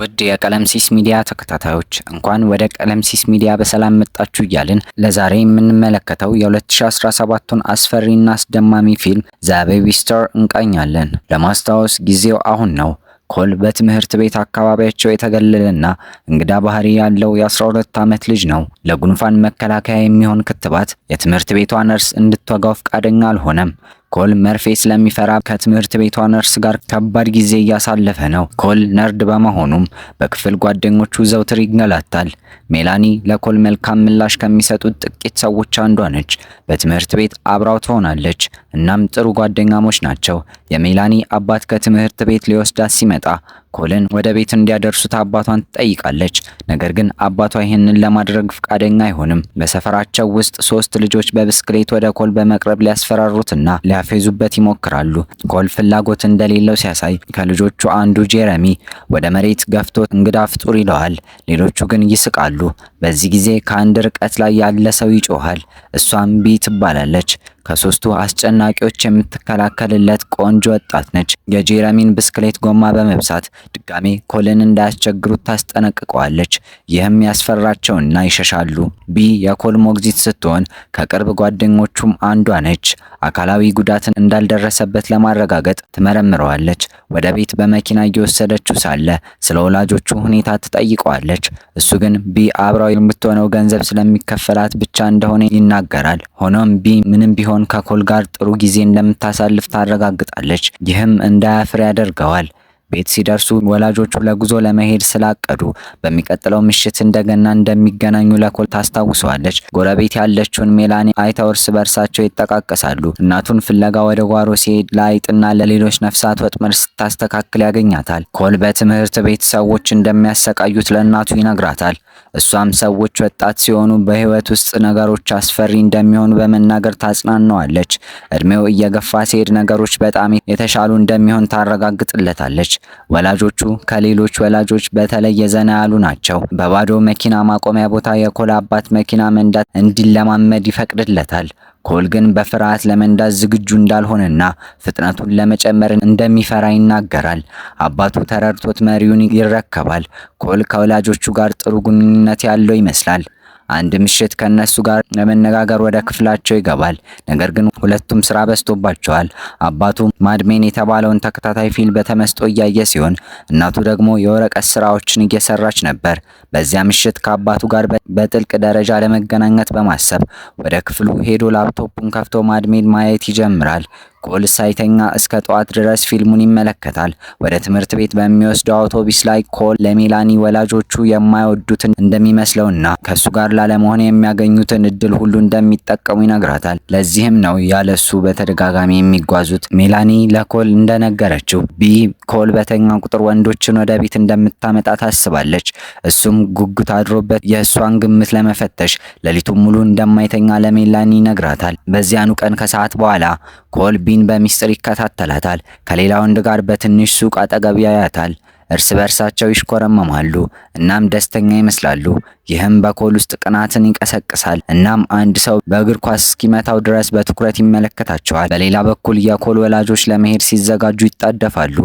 ውድ የቀለምሲስ ሚዲያ ተከታታዮች፣ እንኳን ወደ ቀለምሲስ ሚዲያ በሰላም መጣችሁ እያልን ለዛሬ የምንመለከተው የ2017ቱን አስፈሪና አስደማሚ ፊልም The Babysitter እንቃኛለን። ለማስታወስ ጊዜው አሁን ነው። ኮል በትምህርት ቤት አካባቢያቸው የተገለለና እንግዳ ባህሪ ያለው የ12 ዓመት ልጅ ነው። ለጉንፋን መከላከያ የሚሆን ክትባት የትምህርት ቤቷ ነርስ እንድትወጋው ፈቃደኛ አልሆነም። ኮል መርፌ ስለሚፈራ ከትምህርት ቤቷ ነርስ ጋር ከባድ ጊዜ እያሳለፈ ነው። ኮል nerd በመሆኑም በክፍል ጓደኞቹ ዘውትር ይንገላታል። ሜላኒ ለኮል መልካም ምላሽ ከሚሰጡት ጥቂት ሰዎች አንዷ ነች። በትምህርት ቤት አብራው ትሆናለች። እናም ጥሩ ጓደኛሞች ናቸው። የሜላኒ አባት ከትምህርት ቤት ሊወስዳት ሲመጣ ኮልን ወደ ቤት እንዲያደርሱት አባቷን ትጠይቃለች። ነገር ግን አባቷ ይህንን ለማድረግ ፈቃደኛ አይሆንም። በሰፈራቸው ውስጥ ሶስት ልጆች በብስክሌት ወደ ኮል በመቅረብ ሊያስፈራሩትና ሊያፌዙበት ይሞክራሉ። ኮል ፍላጎት እንደሌለው ሲያሳይ ከልጆቹ አንዱ ጄረሚ ወደ መሬት ገፍቶ እንግዳ ፍጡር ይለዋል። ሌሎቹ ግን ይስቃሉ። በዚህ ጊዜ ከአንድ ርቀት ላይ ያለ ሰው ይጮሃል። እሷም ቢ ትባላለች። ከሶስቱ አስጨናቂዎች የምትከላከልለት ቆንጆ ወጣት ነች። የጄረሚን ብስክሌት ጎማ በመብሳት ድጋሜ ኮልን እንዳያስቸግሩት ታስጠነቅቀዋለች። ይህም ያስፈራቸውና ይሸሻሉ። ቢ የኮል ሞግዚት ስትሆን ከቅርብ ጓደኞቹም አንዷ ነች። አካላዊ ጉዳትን እንዳልደረሰበት ለማረጋገጥ ትመረምረዋለች። ወደ ቤት በመኪና እየወሰደችው ሳለ ስለ ወላጆቹ ሁኔታ ትጠይቀዋለች። እሱ ግን ቢ አብራው የምትሆነው ገንዘብ ስለሚከፈላት ብቻ እንደሆነ ይናገራል። ሆኖም ቢ ምንም ቢሆን ከኮል ጋር ጥሩ ጊዜ እንደምታሳልፍ ታረጋግጣለች። ይህም እንዳያፍር ያደርገዋል። ቤት ሲደርሱ ወላጆቹ ለጉዞ ለመሄድ ስላቀዱ በሚቀጥለው ምሽት እንደገና እንደሚገናኙ ለኮል ታስታውሰዋለች። ጎረቤት ያለችውን ሜላኒ አይተው እርስ በርሳቸው ይጠቃቀሳሉ። እናቱን ፍለጋ ወደ ጓሮ ሲሄድ ለአይጥና ለሌሎች ነፍሳት ወጥመድ ስታስተካክል ያገኛታል። ኮል በትምህርት ቤት ሰዎች እንደሚያሰቃዩት ለእናቱ ይነግራታል። እሷም ሰዎች ወጣት ሲሆኑ በህይወት ውስጥ ነገሮች አስፈሪ እንደሚሆኑ በመናገር ታጽናናዋለች። እድሜው እየገፋ ሲሄድ ነገሮች በጣም የተሻሉ እንደሚሆን ታረጋግጥለታለች። ወላጆቹ ከሌሎች ወላጆች በተለየ ዘና ያሉ ናቸው። በባዶ መኪና ማቆሚያ ቦታ የኮል አባት መኪና መንዳት እንዲለማመድ ይፈቅድለታል። ኮል ግን በፍርሃት ለመንዳት ዝግጁ እንዳልሆነና ፍጥነቱን ለመጨመር እንደሚፈራ ይናገራል። አባቱ ተረድቶት መሪውን ይረከባል። ኮል ከወላጆቹ ጋር ጥሩ ግንኙነት ያለው ይመስላል። አንድ ምሽት ከነሱ ጋር ለመነጋገር ወደ ክፍላቸው ይገባል። ነገር ግን ሁለቱም ስራ በዝቶባቸዋል። አባቱ Mad Men የተባለውን ተከታታይ ፊልም በተመስጦ እያየ ሲሆን፣ እናቱ ደግሞ የወረቀት ስራዎችን እየሰራች ነበር። በዚያ ምሽት ከአባቱ ጋር በጥልቅ ደረጃ ለመገናኘት በማሰብ ወደ ክፍሉ ሄዶ ላፕቶፑን ከፍቶ Mad Men ማየት ይጀምራል። ኮል ሳይተኛ እስከ ጠዋት ድረስ ፊልሙን ይመለከታል። ወደ ትምህርት ቤት በሚወስደው አውቶቡስ ላይ ኮል ለሜላኒ ወላጆቹ የማይወዱትን እንደሚመስለውና ከሱ ጋር ላለመሆን የሚያገኙትን እድል ሁሉ እንደሚጠቀሙ ይነግራታል። ለዚህም ነው ያለሱ በተደጋጋሚ የሚጓዙት። ሜላኒ ለኮል እንደነገረችው ቢ ኮል በተኛ ቁጥር ወንዶችን ወደ ቤት እንደምታመጣ ታስባለች። እሱም ጉጉት አድሮበት የእሷን ግምት ለመፈተሽ ሌሊቱን ሙሉ እንደማይተኛ ለሜላኒ ይነግራታል። በዚያኑ ቀን ከሰዓት በኋላ ኮል ቢን በሚስጥር ይከታተላታል። ከሌላ ወንድ ጋር በትንሽ ሱቅ አጠገብ ያያታል። እርስ በርሳቸው ይሽኮረመማሉ፣ እናም ደስተኛ ይመስላሉ። ይህም በኮል ውስጥ ቅናትን ይቀሰቅሳል። እናም አንድ ሰው በእግር ኳስ እስኪመታው ድረስ በትኩረት ይመለከታቸዋል። በሌላ በኩል የኮል ወላጆች ለመሄድ ሲዘጋጁ ይጣደፋሉ።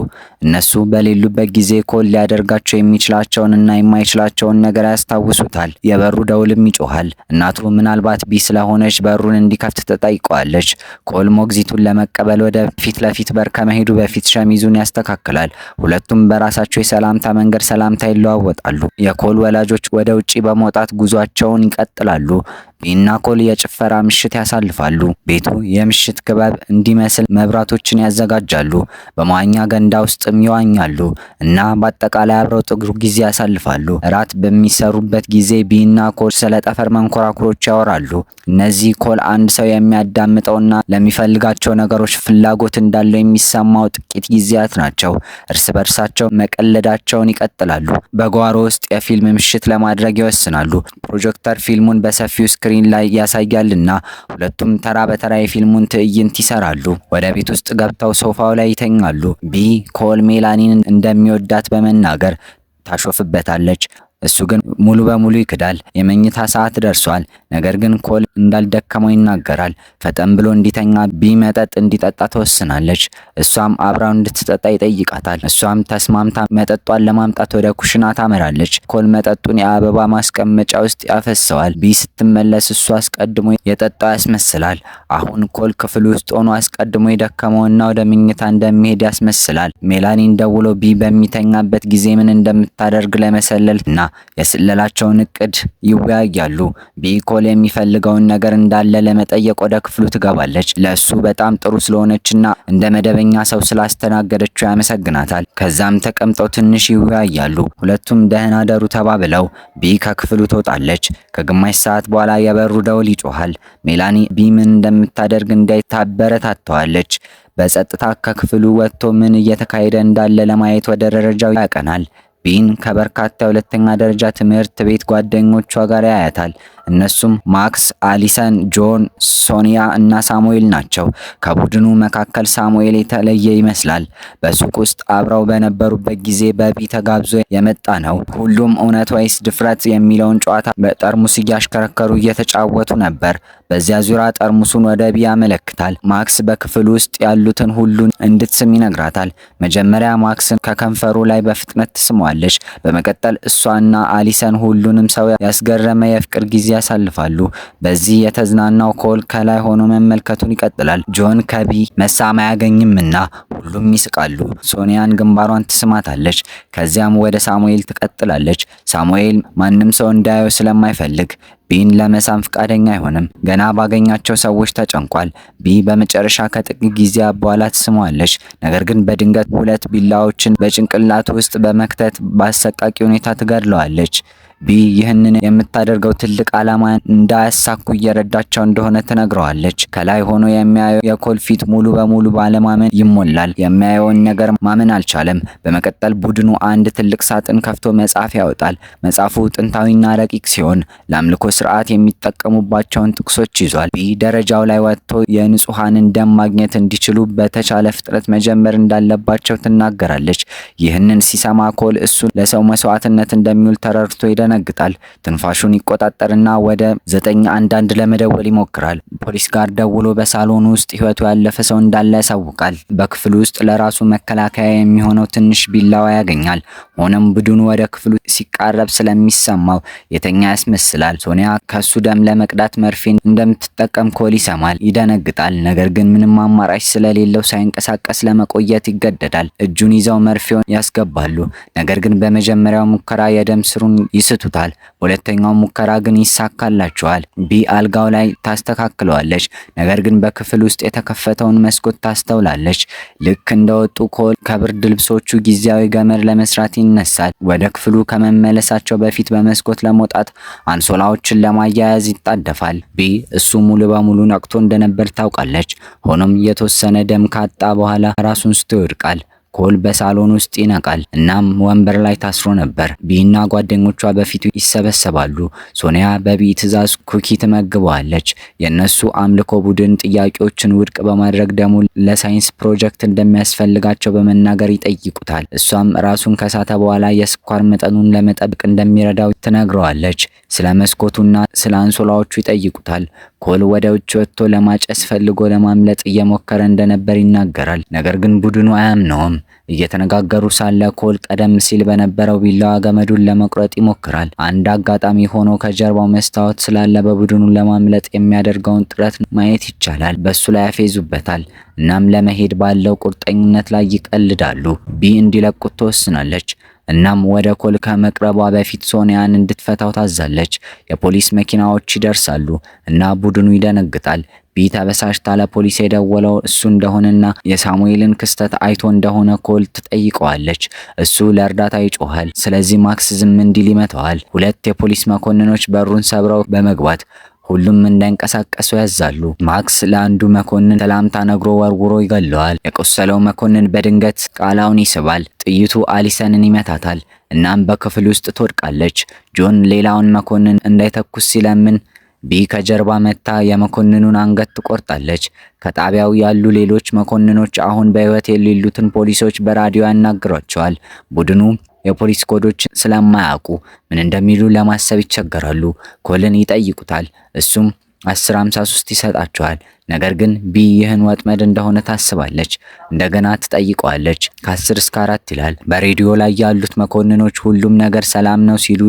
እነሱ በሌሉበት ጊዜ ኮል ሊያደርጋቸው የሚችላቸውን እና የማይችላቸውን ነገር ያስታውሱታል። የበሩ ደውልም ይጮሃል። እናቱ ምናልባት ቢ ስለሆነች በሩን እንዲከፍት ትጠይቀዋለች። ኮል ሞግዚቱን ለመቀበል ወደ ፊት ለፊት በር ከመሄዱ በፊት ሸሚዙን ያስተካክላል። ሁለቱም በራሳቸው የሰላምታ መንገድ ሰላምታ ይለዋወጣሉ። የኮል ወላጆች ወደ ውጪ በመውጣት ጉዟቸውን ይቀጥላሉ። ቢና ኮል የጭፈራ ምሽት ያሳልፋሉ። ቤቱ የምሽት ክበብ እንዲመስል መብራቶችን ያዘጋጃሉ። በመዋኛ ገንዳ ውስጥም ይዋኛሉ እና በአጠቃላይ አብረው ጥሩ ጊዜ ያሳልፋሉ። እራት በሚሰሩበት ጊዜ ቢና ኮል ስለ ጠፈር መንኮራኩሮች ያወራሉ። እነዚህ ኮል አንድ ሰው የሚያዳምጠውና ለሚፈልጋቸው ነገሮች ፍላጎት እንዳለው የሚሰማው ጥቂት ጊዜያት ናቸው። እርስ በርሳቸው መቀለዳቸውን ይቀጥላሉ። በጓሮ ውስጥ የፊልም ምሽት ለማድረግ ይወስናሉ። ፕሮጀክተር ፊልሙን በሰፊው screen ላይ ያሳያልና ሁለቱም ተራ በተራ የፊልሙን ትዕይንት ይሰራሉ። ወደ ቤት ውስጥ ገብተው ሶፋው ላይ ይተኛሉ። ቢ ኮል ሜላኒን እንደሚወዳት በመናገር ታሾፍበታለች። እሱ ግን ሙሉ በሙሉ ይክዳል። የመኝታ ሰዓት ደርሷል። ነገር ግን ኮል እንዳልደከመው ይናገራል። ፈጠን ብሎ እንዲተኛ ቢ መጠጥ እንዲጠጣ ትወስናለች። እሷም አብራው እንድትጠጣ ይጠይቃታል። እሷም ተስማምታ መጠጧን ለማምጣት ወደ ኩሽና ታመራለች። ኮል መጠጡን የአበባ ማስቀመጫ ውስጥ ያፈሰዋል። ቢ ስትመለስ እሱ አስቀድሞ የጠጣው ያስመስላል። አሁን ኮል ክፍል ውስጥ ሆኖ አስቀድሞ የደከመውና ወደ መኝታ እንደሚሄድ ያስመስላል። ሜላኒን ደውሎ ቢ በሚተኛበት ጊዜ ምን እንደምታደርግ ለመሰለል እና የስለላቸውን እቅድ ይወያያሉ። ቢ ኮል የሚፈልገውን ነገር እንዳለ ለመጠየቅ ወደ ክፍሉ ትገባለች። ለእሱ በጣም ጥሩ ስለሆነችና እንደ መደበኛ ሰው ስላስተናገደችው ያመሰግናታል። ከዛም ተቀምጠው ትንሽ ይወያያሉ። ሁለቱም ደህና ደሩ ተባብለው ቢ ከክፍሉ ትወጣለች። ከግማሽ ሰዓት በኋላ የበሩ ደውል ይጮሃል። ሜላኒ ቢ ምን እንደምታደርግ እንዲያይ ታበረታተዋለች። በጸጥታ ከክፍሉ ወጥቶ ምን እየተካሄደ እንዳለ ለማየት ወደ ደረጃው ያቀናል። ቢን ከበርካታ የሁለተኛ ደረጃ ትምህርት ቤት ጓደኞቿ ጋር ያያታል። እነሱም ማክስ፣ አሊሰን፣ ጆን፣ ሶኒያ እና ሳሙኤል ናቸው። ከቡድኑ መካከል ሳሙኤል የተለየ ይመስላል። በሱቅ ውስጥ አብረው በነበሩበት ጊዜ በቢ ተጋብዞ የመጣ ነው። ሁሉም እውነት ወይስ ድፍረት የሚለውን ጨዋታ በጠርሙስ እያሽከረከሩ እየተጫወቱ ነበር። በዚያ ዙሪያ ጠርሙሱን ወደ ቢ ያመለክታል። ማክስ በክፍል ውስጥ ያሉትን ሁሉ እንድትስም ይነግራታል። መጀመሪያ ማክስን ከከንፈሩ ላይ በፍጥነት ትስመዋለች። በመቀጠል እሷና አሊሰን ሁሉንም ሰው ያስገረመ የፍቅር ጊዜ ያሳልፋሉ። በዚህ የተዝናናው ኮል ከላይ ሆኖ መመልከቱን ይቀጥላል። ጆን ከቢ መሳም አያገኝምና ሁሉም ይስቃሉ። ሶኒያን ግንባሯን ትስማታለች። ከዚያም ወደ ሳሙኤል ትቀጥላለች። ሳሙኤል ማንም ሰው እንዳያየው ስለማይፈልግ ቢን ለመሳም ፈቃደኛ አይሆንም። ገና ባገኛቸው ሰዎች ተጨንቋል። ቢ በመጨረሻ ከጥቂት ጊዜ በኋላ ትስመዋለች። ነገር ግን በድንገት ሁለት ቢላዎችን በጭንቅላቱ ውስጥ በመክተት በአሰቃቂ ሁኔታ ትገድለዋለች። ቢ ይህንን የምታደርገው ትልቅ ዓላማ እንዳያሳኩ እየረዳቸው እንደሆነ ትነግረዋለች። ከላይ ሆኖ የሚያየው የኮል ፊት ሙሉ በሙሉ ባለማመን ይሞላል። የሚያየውን ነገር ማመን አልቻለም። በመቀጠል ቡድኑ አንድ ትልቅ ሳጥን ከፍቶ መጽሐፍ ያወጣል። መጽሐፉ ጥንታዊና ረቂቅ ሲሆን ለአምልኮ ስርዓት የሚጠቀሙባቸውን ጥቅሶች ይዟል። ቢ ደረጃው ላይ ወጥቶ የንጹሐንን ደም ማግኘት እንዲችሉ በተቻለ ፍጥነት መጀመር እንዳለባቸው ትናገራለች። ይህንን ሲሰማ ኮል እሱ ለሰው መስዋዕትነት እንደሚውል ተረድቶ ይደነግጣል። ትንፋሹን ይቆጣጠርና ወደ 911 ለመደወል ይሞክራል። ፖሊስ ጋር ደውሎ በሳሎን ውስጥ ህይወቱ ያለፈ ሰው እንዳለ ያሳውቃል። በክፍሉ ውስጥ ለራሱ መከላከያ የሚሆነው ትንሽ ቢላዋ ያገኛል። ሆኖም ቡድኑ ወደ ክፍሉ ሲቃረብ ስለሚሰማው የተኛ ያስመስላል። ሶኒያ ከሱ ደም ለመቅዳት መርፌ እንደምትጠቀም ኮል ይሰማል። ይደነግጣል። ነገር ግን ምንም አማራጭ ስለሌለው ሳይንቀሳቀስ ለመቆየት ይገደዳል። እጁን ይዘው መርፌውን ያስገባሉ። ነገር ግን በመጀመሪያው ሙከራ የደም ስሩን ይስቱታል። በሁለተኛው ሙከራ ግን ይሳካላቸዋል። ቢ አልጋው ላይ ታስተካክለዋለች። ነገር ግን በክፍል ውስጥ የተከፈተውን መስኮት ታስተውላለች። ልክ እንደወጡ ኮል ከብርድ ልብሶቹ ጊዜያዊ ገመድ ለመስራት ይነሳል። ወደ ክፍሉ ከመመለሳቸው በፊት በመስኮት ለመውጣት አንሶላዎችን ለማያያዝ ይጣደፋል። ቢ እሱ ሙሉ በሙሉ ነቅቶ እንደነበር ታውቃለች። ሆኖም የተወሰነ ደም ካጣ በኋላ ራሱን ስቶ ይወድቃል። ኮል በሳሎን ውስጥ ይነቃል። እናም ወንበር ላይ ታስሮ ነበር። ቢና ጓደኞቿ በፊቱ ይሰበሰባሉ። ሶኒያ በቢ ትዕዛዝ ኩኪ ትመግበዋለች። የእነሱ አምልኮ ቡድን ጥያቄዎችን ውድቅ በማድረግ ደሙ ለሳይንስ ፕሮጀክት እንደሚያስፈልጋቸው በመናገር ይጠይቁታል። እሷም ራሱን ከሳተ በኋላ የስኳር መጠኑን ለመጠበቅ እንደሚረዳው ትነግረዋለች። ስለ መስኮቱና ስለ አንሶላዎቹ ይጠይቁታል። ኮል ወደ ውጭ ወጥቶ ለማጨስ ፈልጎ ለማምለጥ እየሞከረ እንደነበር ይናገራል። ነገር ግን ቡድኑ አያምነውም። እየተነጋገሩ ሳለ ኮል ቀደም ሲል በነበረው ቢላዋ ገመዱን ለመቁረጥ ይሞክራል። አንድ አጋጣሚ ሆኖ ከጀርባው መስታወት ስላለ በቡድኑ ለማምለጥ የሚያደርገውን ጥረት ማየት ይቻላል። በሱ ላይ ያፌዙበታል። እናም ለመሄድ ባለው ቁርጠኝነት ላይ ይቀልዳሉ። ቢ እንዲለቁት ትወስናለች። እናም ወደ ኮል ከመቅረቧ በፊት ሶኒያን እንድትፈታው ታዛለች። የፖሊስ መኪናዎች ይደርሳሉ እና ቡድኑ ይደነግጣል። ቢ ተበሳጭታ ለፖሊስ የደወለው እሱ እንደሆነና የሳሙኤልን ክስተት አይቶ እንደሆነ ኮል ትጠይቀዋለች። እሱ ለእርዳታ ይጮሃል። ስለዚህ ማክስ ዝም እንዲል ይመታዋል። ሁለት የፖሊስ መኮንኖች በሩን ሰብረው በመግባት ሁሉም እንዳይንቀሳቀሱ ያዛሉ። ማክስ ለአንዱ መኮንን ሰላምታ ነግሮ ወርውሮ ይገለዋል። የቆሰለው መኮንን በድንገት ቃላውን ይስባል። ጥይቱ አሊሰንን ይመታታል። እናም በክፍል ውስጥ ትወድቃለች። ጆን ሌላውን መኮንን እንዳይተኩስ ሲለምን ቢ ከጀርባ መጥታ የመኮንኑን አንገት ትቆርጣለች። ከጣቢያው ያሉ ሌሎች መኮንኖች አሁን በሕይወት የሌሉትን ፖሊሶች በራዲዮ ያናግሯቸዋል። ቡድኑ የፖሊስ ኮዶች ስለማያውቁ ምን እንደሚሉ ለማሰብ ይቸገራሉ። ኮልን ይጠይቁታል። እሱም 10:53 ይሰጣቸዋል። ነገር ግን ቢ ይህን ወጥመድ እንደሆነ ታስባለች። እንደገና ትጠይቀዋለች። ከ10 እስከ 4 ይላል። በሬዲዮ ላይ ያሉት መኮንኖች ሁሉም ነገር ሰላም ነው ሲሉ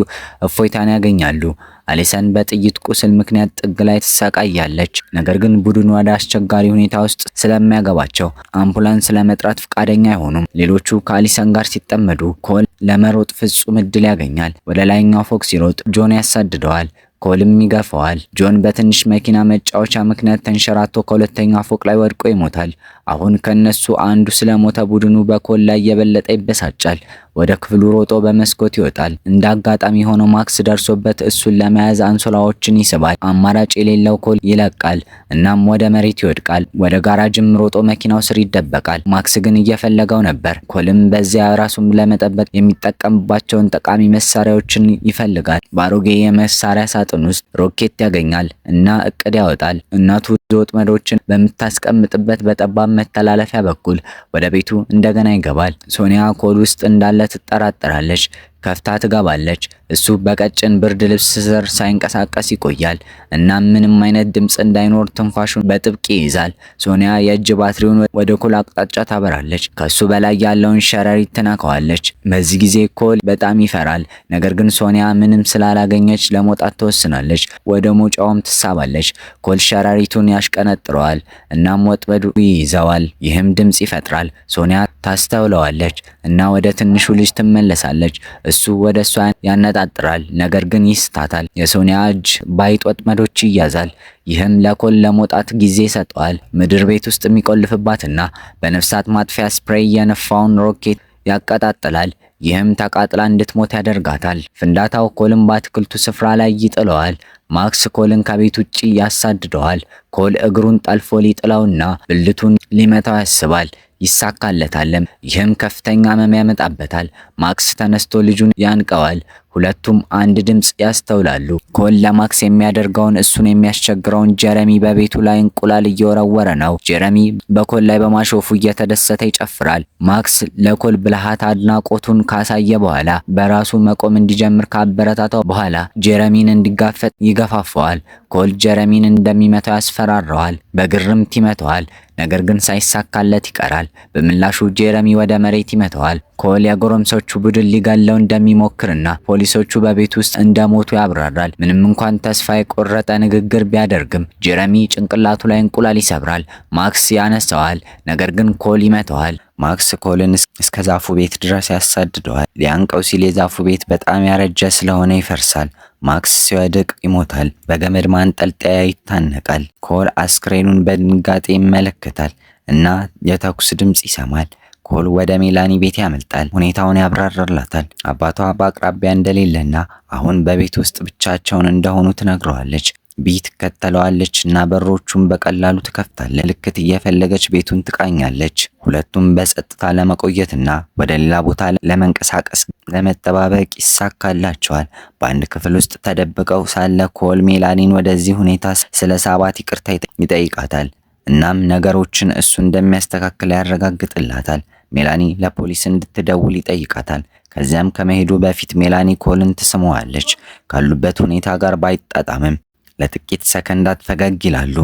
እፎይታን ያገኛሉ። አሊሰን በጥይት ቁስል ምክንያት ጥግ ላይ ትሰቃያለች። ነገር ግን ቡድኑ ወደ አስቸጋሪ ሁኔታ ውስጥ ስለሚያገባቸው አምቡላንስ ለመጥራት ፈቃደኛ አይሆኑም። ሌሎቹ ከአሊሰን ጋር ሲጠመዱ ኮል ለመሮጥ ፍጹም እድል ያገኛል። ወደ ላይኛው ፎቅ ሲሮጥ ጆን ያሳድደዋል። ኮልም ይገፋዋል። ጆን በትንሽ መኪና መጫወቻ ምክንያት ተንሸራቶ ከሁለተኛ ፎቅ ላይ ወድቆ ይሞታል። አሁን ከነሱ አንዱ ስለሞተ ቡድኑ በኮል ላይ የበለጠ ይበሳጫል። ወደ ክፍሉ ሮጦ በመስኮት ይወጣል። እንደ አጋጣሚ ሆኖ ማክስ ደርሶበት እሱን ለመያዝ አንሶላዎችን ይስባል። አማራጭ የሌለው ኮል ይለቃል። እናም ወደ መሬት ይወድቃል። ወደ ጋራጅም ሮጦ መኪናው ስር ይደበቃል። ማክስ ግን እየፈለገው ነበር። ኮልም በዚያ ራሱን ለመጠበቅ የሚጠቀምባቸውን ጠቃሚ መሳሪያዎችን ይፈልጋል። በአሮጌ የመሳሪያ ሳጥን ውስጥ ሮኬት ያገኛል እና እቅድ ያወጣል። እናቱ ወጥመዶችን በምታስቀምጥበት በጠባብ መተላለፊያ በኩል ወደ ቤቱ እንደገና ይገባል። ሶኒያ ኮል ውስጥ እንዳለ ትጠራጠራለች። ከፍታ ትገባለች። እሱ በቀጭን ብርድ ልብስ ስር ሳይንቀሳቀስ ይቆያል እና ምንም አይነት ድምፅ እንዳይኖር ትንፋሹን በጥብቅ ይይዛል። ሶኒያ የእጅ ባትሪውን ወደ ኮል አቅጣጫ ታበራለች። ከሱ በላይ ያለውን ሸረሪት ትነካዋለች። በዚህ ጊዜ ኮል በጣም ይፈራል። ነገር ግን ሶኒያ ምንም ስላላገኘች ለመውጣት ትወስናለች። ወደ መውጫውም ትሳባለች። ኮል ሸረሪቱን ያሽቀነጥረዋል። እናም ወጥመዱ ይይዘዋል። ይህም ድምፅ ይፈጥራል። ሶኒያ ታስተውለዋለች እና ወደ ትንሹ ልጅ ትመለሳለች። እሱ ወደ እሷ ያነጣጥራል፣ ነገር ግን ይስታታል። የሶኒያ እጅ ባይጥ ወጥመዶች ይያዛል። ይህም ለኮል ለመውጣት ጊዜ ይሰጠዋል። ምድር ቤት ውስጥ የሚቆልፍባትና በነፍሳት ማጥፊያ spray የነፋውን ሮኬት ያቀጣጥላል። ይህም ተቃጥላ እንድትሞት ያደርጋታል። ፍንዳታው ኮልን በአትክልቱ ስፍራ ላይ ይጥለዋል። ማክስ ኮልን ከቤት ውጪ ያሳድደዋል። ኮል እግሩን ጠልፎ ሊጥለውና ብልቱን ሊመታው ያስባል። ይሳካለታልም። ይህም ከፍተኛ ህመም ያመጣበታል። ማክስ ተነስቶ ልጁን ያንቀዋል። ሁለቱም አንድ ድምፅ ያስተውላሉ። ኮል ለማክስ የሚያደርገውን እሱን የሚያስቸግረውን ጀረሚ በቤቱ ላይ እንቁላል እየወረወረ ነው። ጀረሚ በኮል ላይ በማሾፉ እየተደሰተ ይጨፍራል። ማክስ ለኮል ብልሃት አድናቆቱን ካሳየ በኋላ በራሱ መቆም እንዲጀምር ካበረታታው በኋላ ጀረሚን እንዲጋፈጥ ይገፋፈዋል። ኮል ጀረሚን እንደሚመታው ያስፈራረዋል። በግርምት ይመታዋል። ነገር ግን ሳይሳካለት ይቀራል። በምላሹ ጄረሚ ወደ መሬት ይመታዋል። ኮል የጎረምሶቹ ቡድን ሊገለው እንደሚሞክርና ፖሊሶቹ በቤት ውስጥ እንደሞቱ ያብራራል። ምንም እንኳን ተስፋ የቆረጠ ንግግር ቢያደርግም ጄረሚ ጭንቅላቱ ላይ እንቁላል ይሰብራል። ማክስ ያነሳዋል፣ ነገር ግን ኮል ይመታዋል። ማክስ ኮልን እስከ ዛፉ ቤት ድረስ ያሳድደዋል። ሊያንቀው ሲል የዛፉ ቤት በጣም ያረጀ ስለሆነ ይፈርሳል። ማክስ ሲወድቅ ይሞታል። በገመድ ማንጠልጠያ ይታነቃል። ኮል አስክሬኑን በድንጋጤ ይመለከታል እና የተኩስ ድምፅ ይሰማል። ኮል ወደ ሜላኒ ቤት ያመልጣል። ሁኔታውን ያብራራላታል። አባቷ በአቅራቢያ እንደሌለና አሁን በቤት ውስጥ ብቻቸውን እንደሆኑ ትነግረዋለች። ቢ ትከተለዋለች እና በሮቹን በቀላሉ ትከፍታለች። ምልክት እየፈለገች ቤቱን ትቃኛለች። ሁለቱም በጸጥታ ለመቆየትና ወደ ሌላ ቦታ ለመንቀሳቀስ ለመጠባበቅ ይሳካላቸዋል። በአንድ ክፍል ውስጥ ተደብቀው ሳለ ኮል ሜላኒን ወደዚህ ሁኔታ ስለ ሳባት ይቅርታ ይጠይቃታል። እናም ነገሮችን እሱ እንደሚያስተካክል ያረጋግጥላታል። ሜላኒ ለፖሊስ እንድትደውል ይጠይቃታል። ከዚያም ከመሄዱ በፊት ሜላኒ ኮልን ትስመዋለች። ካሉበት ሁኔታ ጋር ባይጣጣምም ለጥቂት ሰከንዳት ፈገግ ይላሉ።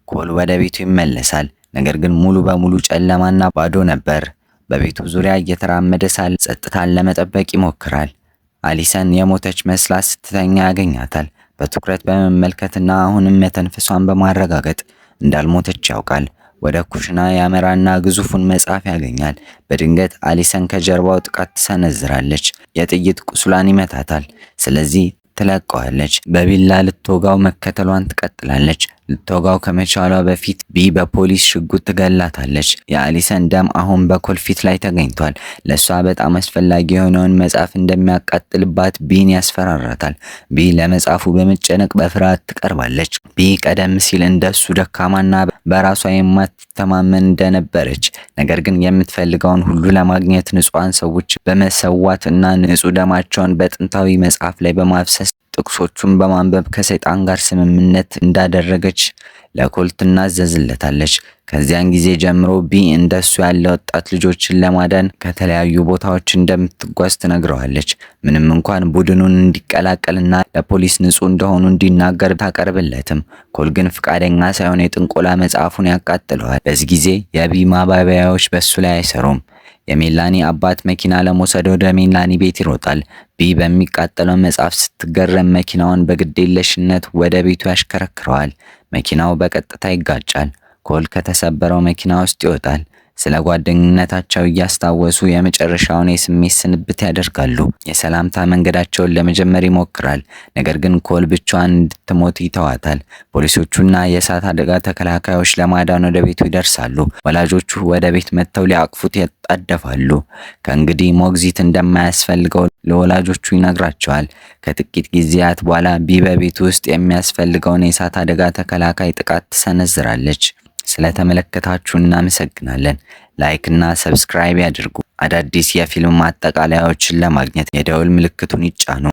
ኮል ወደ ቤቱ ይመለሳል። ነገር ግን ሙሉ በሙሉ ጨለማና ባዶ ነበር። በቤቱ ዙሪያ እየተራመደ ሳለ ጸጥታን ለመጠበቅ ይሞክራል። አሊሰን የሞተች መስላ ስትተኛ ያገኛታል። በትኩረት በመመልከትና አሁንም መተንፈሷን በማረጋገጥ እንዳልሞተች ያውቃል። ወደ ኩሽና ያመራና ግዙፉን መጽሐፍ ያገኛል። በድንገት አሊሰን ከጀርባው ጥቃት ትሰነዝራለች። የጥይት ቁስሏን ይመታታል። ስለዚህ ትለቀዋለች። በቢላ ልትወጋው መከተሏን ትቀጥላለች። ልትወጋው ከመቻሏ በፊት ቢ በፖሊስ ሽጉጥ ትገላታለች። የአሊሰን ደም አሁን በኮል ፊት ላይ ተገኝቷል። ለእሷ በጣም አስፈላጊ የሆነውን መጽሐፍ እንደሚያቃጥልባት ቢን ያስፈራራታል። ቢ ለመጽሐፉ በመጨነቅ በፍርሃት ትቀርባለች። ቢ ቀደም ሲል እንደሱ ደካማና በራሷ የማትተማመን እንደነበረች፣ ነገር ግን የምትፈልገውን ሁሉ ለማግኘት ንጹሐን ሰዎች በመሰዋት እና ንጹህ ደማቸውን በጥንታዊ መጽሐፍ ላይ በማፍሰስ ጥቅሶቹን በማንበብ ከሰይጣን ጋር ስምምነት እንዳደረገች ለኮል ትናዘዝለታለች። ከዚያን ጊዜ ጀምሮ ቢ እንደሱ ያለ ወጣት ልጆችን ለማዳን ከተለያዩ ቦታዎች እንደምትጓዝ ትነግረዋለች። ምንም እንኳን ቡድኑን እንዲቀላቀልና ለፖሊስ ንጹህ እንደሆኑ እንዲናገር ታቀርብለትም፣ ኮል ግን ፍቃደኛ ሳይሆን የጥንቆላ መጽሐፉን ያቃጥለዋል። በዚህ ጊዜ የቢ ማባበያዎች በሱ ላይ አይሰሩም። የሜላኒ አባት መኪና ለመውሰድ ወደ ሜላኒ ቤት ይሮጣል። ቢ በሚቃጠለው መጽሐፍ ስትገረም መኪናውን በግዴለሽነት ወደ ቤቱ ያሽከረክረዋል። መኪናው በቀጥታ ይጋጫል። ኮል ከተሰበረው መኪና ውስጥ ይወጣል። ስለ ጓደኝነታቸው እያስታወሱ የመጨረሻውን የስሜት ስንብት ያደርጋሉ። የሰላምታ መንገዳቸውን ለመጀመር ይሞክራል። ነገር ግን ኮል ብቻዋን እንድትሞት ይተዋታል። ፖሊሶቹና የእሳት አደጋ ተከላካዮች ለማዳን ወደ ቤቱ ይደርሳሉ። ወላጆቹ ወደ ቤት መጥተው ሊያቅፉት ይጣደፋሉ። ከእንግዲህ ሞግዚት እንደማያስፈልገው ለወላጆቹ ይነግራቸዋል። ከጥቂት ጊዜያት በኋላ ቢ በቤቱ ውስጥ የሚያስፈልገውን የእሳት አደጋ ተከላካይ ጥቃት ትሰነዝራለች። ስለተመለከታችሁ እናመሰግናለን። Like እና subscribe ያድርጉ። አዳዲስ የፊልም ማጠቃለያዎችን ለማግኘት የደወል ምልክቱን ይጫኑ።